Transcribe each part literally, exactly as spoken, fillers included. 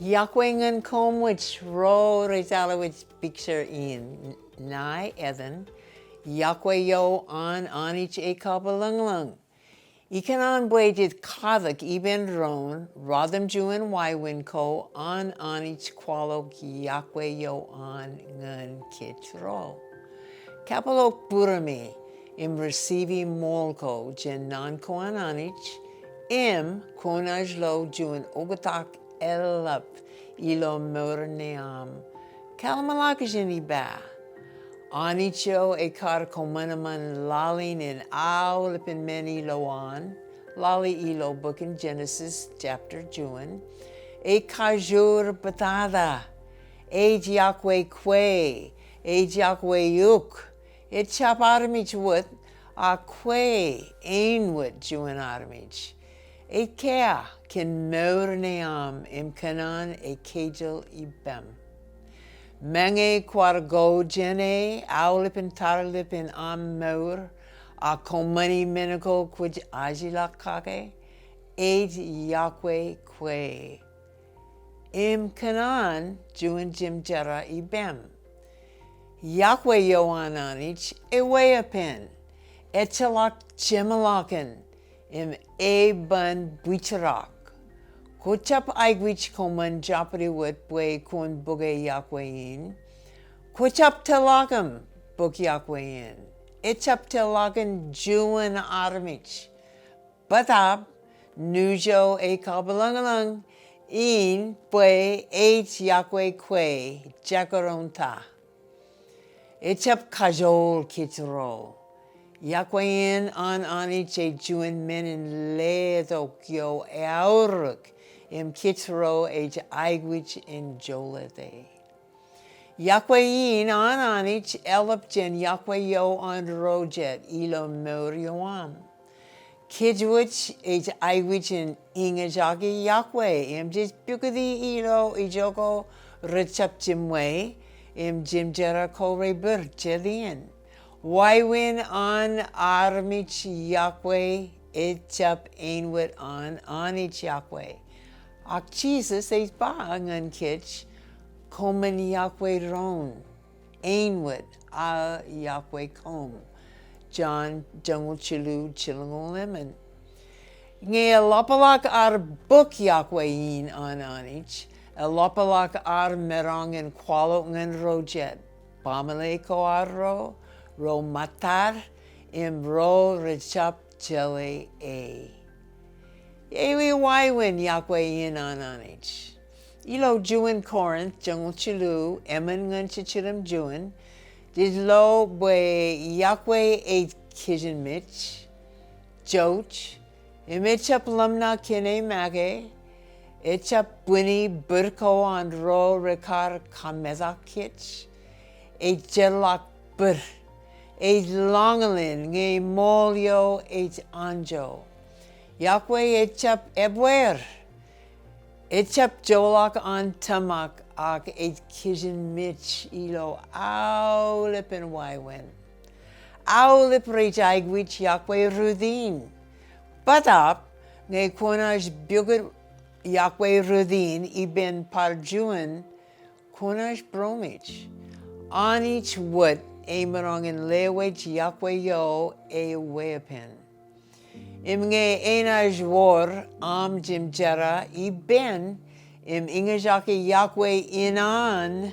Iọkwe ñan koṃij ro rej alwōj picture in. Ṇae etan, iọkwe eo an Anij ej kabwilōñlōñ. Ikōṇaan bwe jej katak ippān doon rōtemjuon wāween ko an Anij kwaḷọk iọkwe eo an ñan kōjro. Kapeḷḷọk būrume im receive ṃool ko jān naan ko an Anij, im konaaj lo juon oktak eḷap ilo mour ṇe aṃ. Kalōmṇak jān ippa. Anij eo ekar kōṃanṃan laḷ in aolepān men ilowaan, lale ilo bok in Genesis chapter juon, ej kajoor bōtata, ej iọkwe kwe, ej iọkwe eok, ejjab armej wōt, a kwe āinwōt juon armej. Ej kea kōn mour ṇe aṃ im kōṇaan ekkejeḷ ippaṃ. Meñe kwaar go jān e aolepān tarlip in aṃ mour, a kōṃṃani men ko kwōj ajilọk kake, ej iọkwe kwe. Im kōṇaan juon jemjera ippaṃ. Iọkwe eo an Anij eweeppān, ejjeḷọk jeṃḷọkin, im eban bwijrak. Kwōjab aikuj koṃwin jabdewōt bwe kwōn bōke iọkwe in. Kwōjab tōḷọkōm bōk iọkwe in. Ejjab tōḷọkin juon armej. Bōtaab, nuuj eo ej kabwilōñlōñ in bwe ej iọkwe kwe, jekdọọn ta. Ejjab kajoor kōjro. Iọkwe in an Anij ej juon men in letok eo eaorōk im kōjro ej aikuj in jolōte. Iọkwe in an Anij eḷap jān iọkwe eo an ro jet ilo mour eo aṃ. Kōjwōj ej aikuj in eñjake iọkwe im jej pukoti ilo ijoko rejjab jiṃwe im jemjera ko rebōd jet in. Wāween an armej iọkwe ejjab āinwōt an Anij iọkwe. Ak Jisōs ej ba ñan kōj, koṃwin iọkwe doon āinwōt aō iọkwe koṃ. Jon joñoul jilu, jilñoul emān. Ñe eḷapḷọk ad bōk iọkwe in an Anij, eḷapḷọk ad maroñ in kwaḷọk ñan ro jet, baaṃle ko arro, ro ṃōttad, im ro rejjab jeḷā e. Ewi wāween iọkwe in an Anij? Ilo juon Korint joñoul jilu, emān ñan jiljilimjuon, jej lo bwe iọkwe ej kijenmej, jouj, im ejjab ḷōmṇak kōn e make, ejjab bwini bōd ko an ro rekar kametak kōj, ej jeorḷọk bōd, ej ḷañḷōñ ñe ṃool eo ej anjọ. Iọkwe ejjab ebbeer, ejjab joḷọk an tōmak ak ej kijenmej ilo aolepān wāween. Aolep rej aikuj iọkwe rot in. Bōtaab, ñe kwōnaaj pukot iọkwe rot in ippān bar juon, kwōnaaj būroṃōj. Anij wōt emaroñ in lewōj iọkwe eo eweeppān. Im ñe enaaj wōr aṃ jemjera ippān im eñjake iọkwe in an,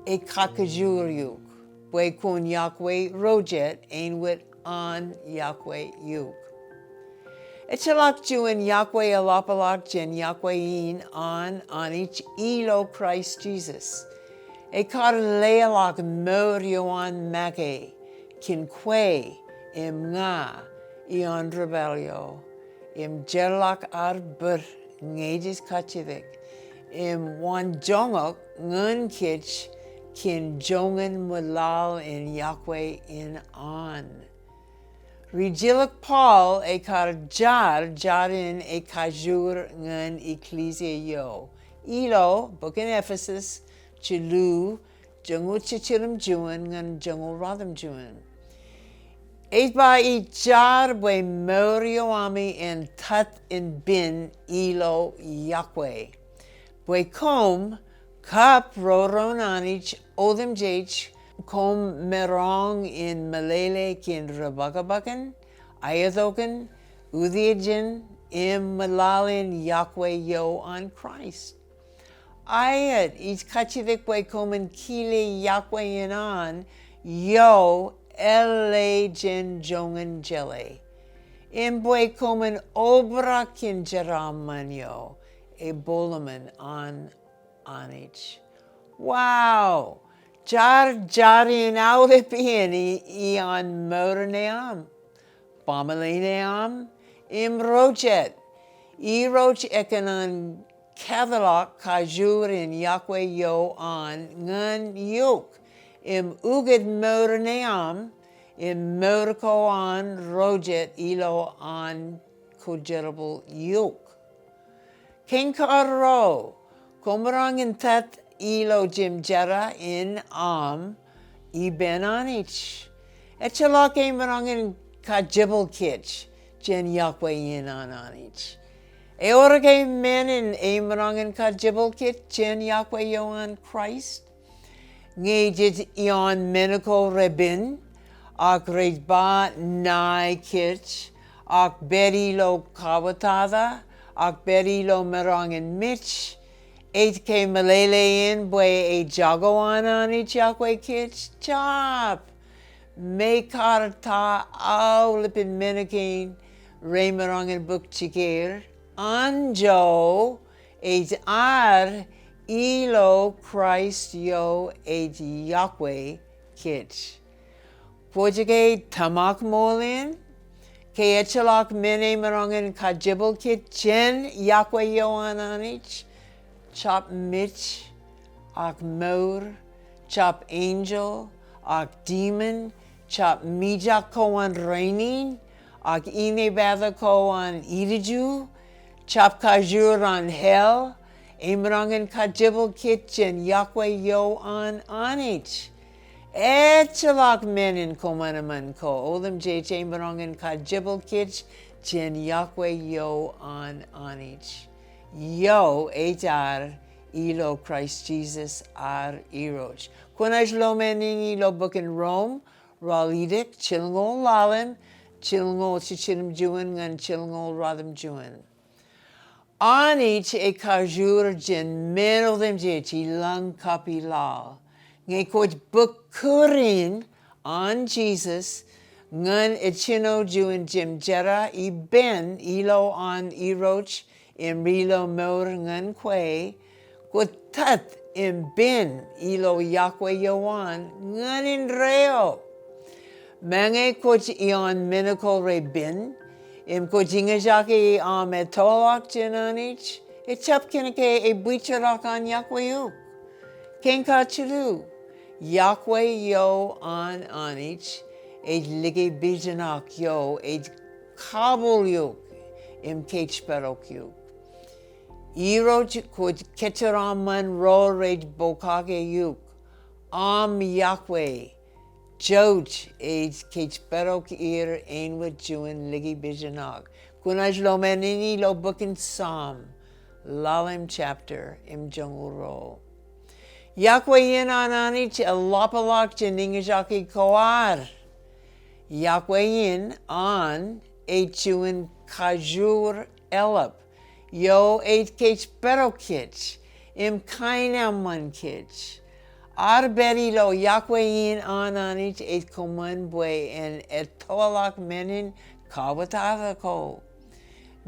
ej kakkōjur eok bwe kwōn iọkwe ro jet āinwōt an iọkwe eok. Ejjeḷọk juon iọkwe eḷapḷọk jān iọkwe in an Anij ilo Kraist Jisōs. Ekar leḷọk mour eo an make kōn kwe im ña ioon ri-pālle eo, im jeorḷọk ad bōd ñe jej kajjitōk, im waanjoñak ñan kōj kōn joñan ṃōk laḷ in iọkwe in an. Rijilōk Paul ekar jar, jar in ej kajoor ñan eklejia eo. Ilo bok in Ephesus, jilu, joñoul jiljilimjuon ñan joñoul ruatimjuon. Ej ba ij jar bwe mour eo ami en tōt in pen ilo iọkwe. Bwe koṃ kab roro an Anij otemjej, koṃ maroñ in meḷeḷe kōn ri bōkbōkin, aetokin, utiejin, im ṃōḷaḷ in yokwe eo an Kraist. Aet, ij kajjitōk bwe koṃwin kile yokwe in an eo eḷḷe jān joñan jeḷā, im bwe koṃwin obrak kōn jeraaṃṃan eo ebooḷōmṇ an Anij. Wow! Jar jar in aolep iien i, ioon mour ṇe aṃ, baaṃle ṇe aṃ, im ro jet. Irooj ekōṇaan kōtḷọk kajoor in yokwe eo an ñan eok, im ukōt mour ṇe aṃ, im mour ko an ro jet ilo an kwōjerbal eok. Kein karro, koṃ maroñ in tōt ilo jemjerā in aṃ ippān Anij. Ejjeḷọk emaroñ in kajjebōl kōj jān yokwe in an Anij. Ewōr ke men in emaroñ in kajjebōl kōj jān yokwe eo an Kraist? Ñe jej ioon men ko repen, ak rej ba ṇae kōj, ak pād ilo kabwatata, ak pād ilo maroñ in mej, ej ke meḷeḷein bwe ejako an Anij yokwe kōj? Jab. Mekarta aolepen men kein remaroñ in bōk jikier, anjo ej ad ilo Kraist eo ej yokwe kōj. Kwōj ke tōmak ṃool in? Ke ejjeḷọk men emaroñ in kajjebōl kōj jān yokwe eo an Anij, jab mej, ak mour, jab enjeḷ, ak demon, jab mijak ko an rainin, ak inepata ko an ilju, jab kajoor an hell, emaroñ in kajjebōl kōj jān yokwe eo an Anij. Ejjeḷọk men in koṃanṃan ko otemjej emaroñ in kajjebōl kōj jān yokwe eo an Anij, eo ej ad ilo Kraist Jisōs ad Irooj. Kwōnaaj lo men in ilo bok in Rom, ralitōk jilñoul ḷalem, jilñoul jiljilimjuon ñan jilñoul ruatimjuon. Anij ej kajoor jān men otemjej ilañ kab ilaḷ. Ñe kwōj bōk kūr in an Jisōs ñan ejjino juon jemjerā ippān ilo an Irooj im ilo mour ñan kwe, kwōj tōt im pen ilo yokwe eo an ñan indeeo. Meñe kwōj ioon men ko repen, im kwōj eñjake aṃ ettoḷọk jān Anij, ejjab kōnke ebwijeraak an yokwe eok. Kein kajilu, yokwe eo an Anij ej likipejin ak eo ej kabul eok im kōjparok eok. Irooj kwōj kōjeraaṃṃan ro rej pokake eok. Aṃ yokwe, jouj ej kōjparok er āinwōt juon likipejin ak. Kwōnaaj lo men in ilo bok in Sam, ḷalem chapter im joñoul ruo. Yokwe in an Anij eḷapḷọk jān eñjake ko ad. Yokwe in an ej juon kajoor eḷap eo ej kōjparok kōj im kaenōṃṃan kōj. Ad pād ilo yokwe in an Anij ej kōṃṃan bwe en ettoḷọk men in kabwatata ko.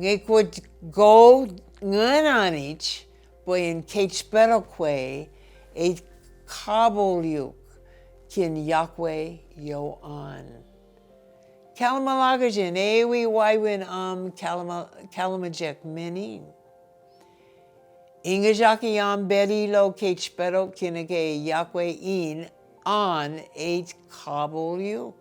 Ñe kwōj go ñan Anij bwe en kōjparok kwe, ej kabul eok kōn yokwe eo an. Kallim̧ur ḷọk jān ewi wāween aṃ kallim̧ur, kallim̧ur jek men in. Eñjake aṃ pād ilo kōjparok kōnke yokwe in an ej kabul eok.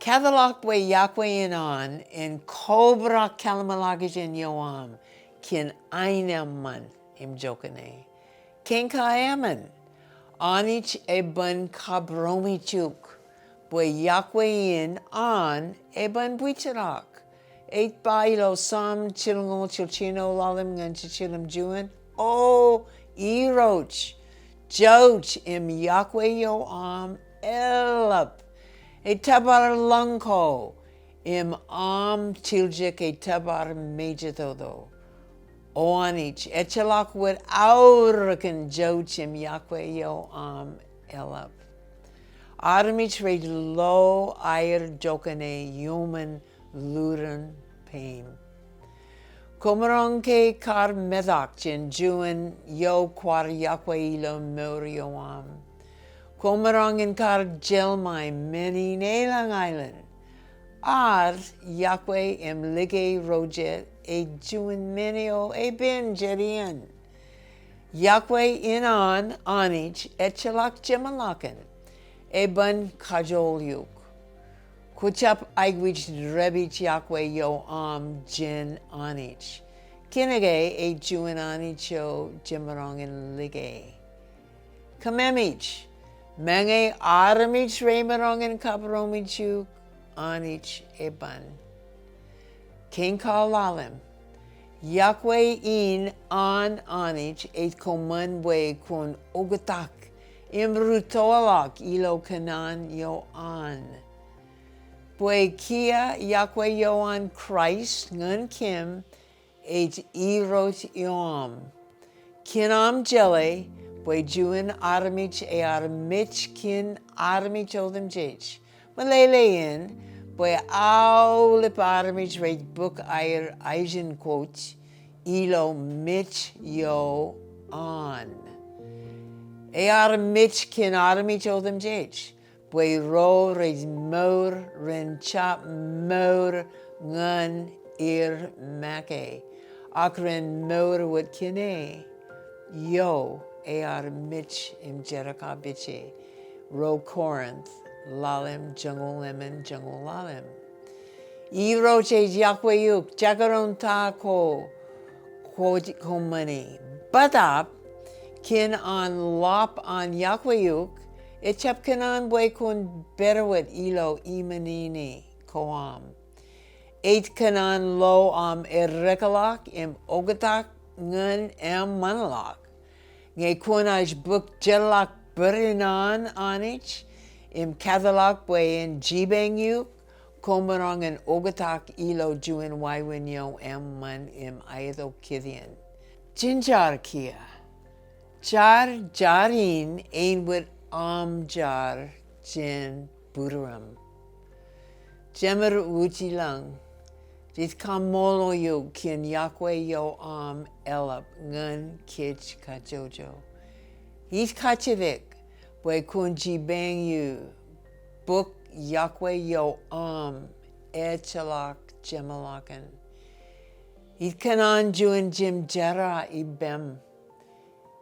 Kōtḷọk bwe yokwe in an en kobrak kallim̧ur ḷọk jān eo aṃ kōn aenōṃṃan im jokane. Kein kaemān, Anij eban kabromej eok bwe yokwe in an eban bwijeraak. Ej ba ilo Sam jilñoul jiljino ḷalem ñan jiljilimjuon. O Irooj, jouj im iọkwe eo aṃ eḷap. Etōpar lōñ ko im aṃ tiljek etōpar mejatoto. O Anij, ejjeḷọk wōt aorōkin jouj im iọkwe eo aṃ eḷap. Armej rej lo aer jokane iuṃwin lurin peim. Koṃaroñ ke kar metak jān juon eo kwaar iọkwe ilo mour eo aṃ. Koṃaroñ in kar jeḷmāe men in elōñ aelōñ. Ad iọkwe im like ro jet ej juon men eo epen jet iien. Iọkwe in an Anij ejjeḷọk jeṃḷọkin. Eban kajoor eok. Kwōjab aikuj dāpij iọkwe eo aṃ jān Anij. Kōnke ej juon Anij eo jemaroñ in like. Kōmāmij, meñe armej reimaroñ in kabūroṃōj eok, Anij eban. Kein kaḷalem, iọkwe in an Anij ej kōṃṃan bwe kwōn oktak im rūttoḷọk ilo kōṇaan eo an. Bwe kiiō iọkwe eo an Kraist ñan kōm ej Irooj eo aṃ. Kōn aṃ jeḷā bwe juon armej ear mej kōn armej otemjej. Meḷeḷe in bwe aolep armej rej bōk aer ijin quote ilo mej eo an. Ear mej kōn armej otemjej. Bwe ro rej mour ren jab mour ñan er make, ak ren mour wōt kine eo ear mej im jerkakpeje. Ro Korint ḷalem joñoul emān joñoul ḷalem. Irooj ej iọkwe eok, jekdọọn ta ko kwōj kōṃṃani. Bōtaab, kōn an ḷap an iọkwe eok, ejjab kōṇaan bwe kwōn pād wōt ilo iṃōn in ko aṃ. Ej kōṇaan lo aṃ eddekḷọk im oktak ñan eṃṃanḷọk. Ñe kwōnaaj bōk jeorḷọk bōd in an Anij im kātḷọk bwe en jipañ eok, koṃaroñ in oktak ilo juon wāween eo eṃṃan im aetok kōtien. Jen jar kiiō. Jar, jar in āinwōt aṃ jar jān būruōṃ. Jemed Utilañ, jej kaṃṃoolol eok kōn iọkwe eo aṃ eḷap ñan kōj kajjojo. Ij kajjitōk bwe kwōn jipañ eō bōk iọkwe eo aṃ ejjeḷọk jeṃḷọkin. Ij kōṇaan juon jimjerā ippem.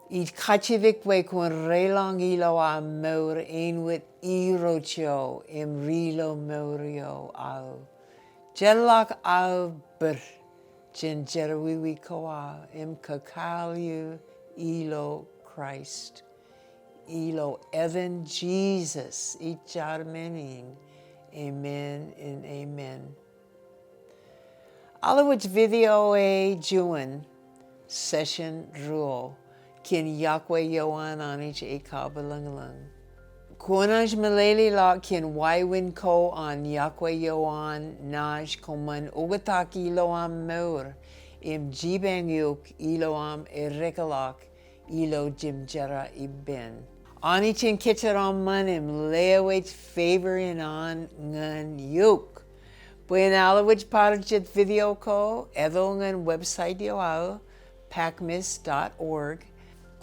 Ij kajjitōk bwe kwōn reilañ ilo aō mour āinwōt Irooj eo im ri-lo mour eo aō. Jeorḷọk aō bōd jān jerọwiwi ko aō im kakāāl eō ilo Kraist. Ilo etan Jisōs ij jar men in. Amen and amen. Aolep video eo juon, session ruo, kōn iọkwe eo an Anij ej kabwilōñlōñ. Kwōnaaj meḷeḷeḷọk kōn wāween ko an iọkwe eo an naaj kōṃṃan oktak ilo aṃ mour im jipañ eok ilo aṃ eddekḷọk ilo jimjerā ippān. Anij en kōjeraaṃṃan im lewōj favor in an ñan eok. Bwe en allowaj bar jet video ko, etal ñan website eo aō, pacmas dot org.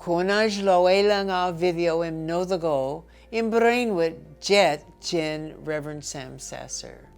Kwōnaaj lo elōñ aō video im note ko im barāinwōt jet jān Reverend Sam Sasser.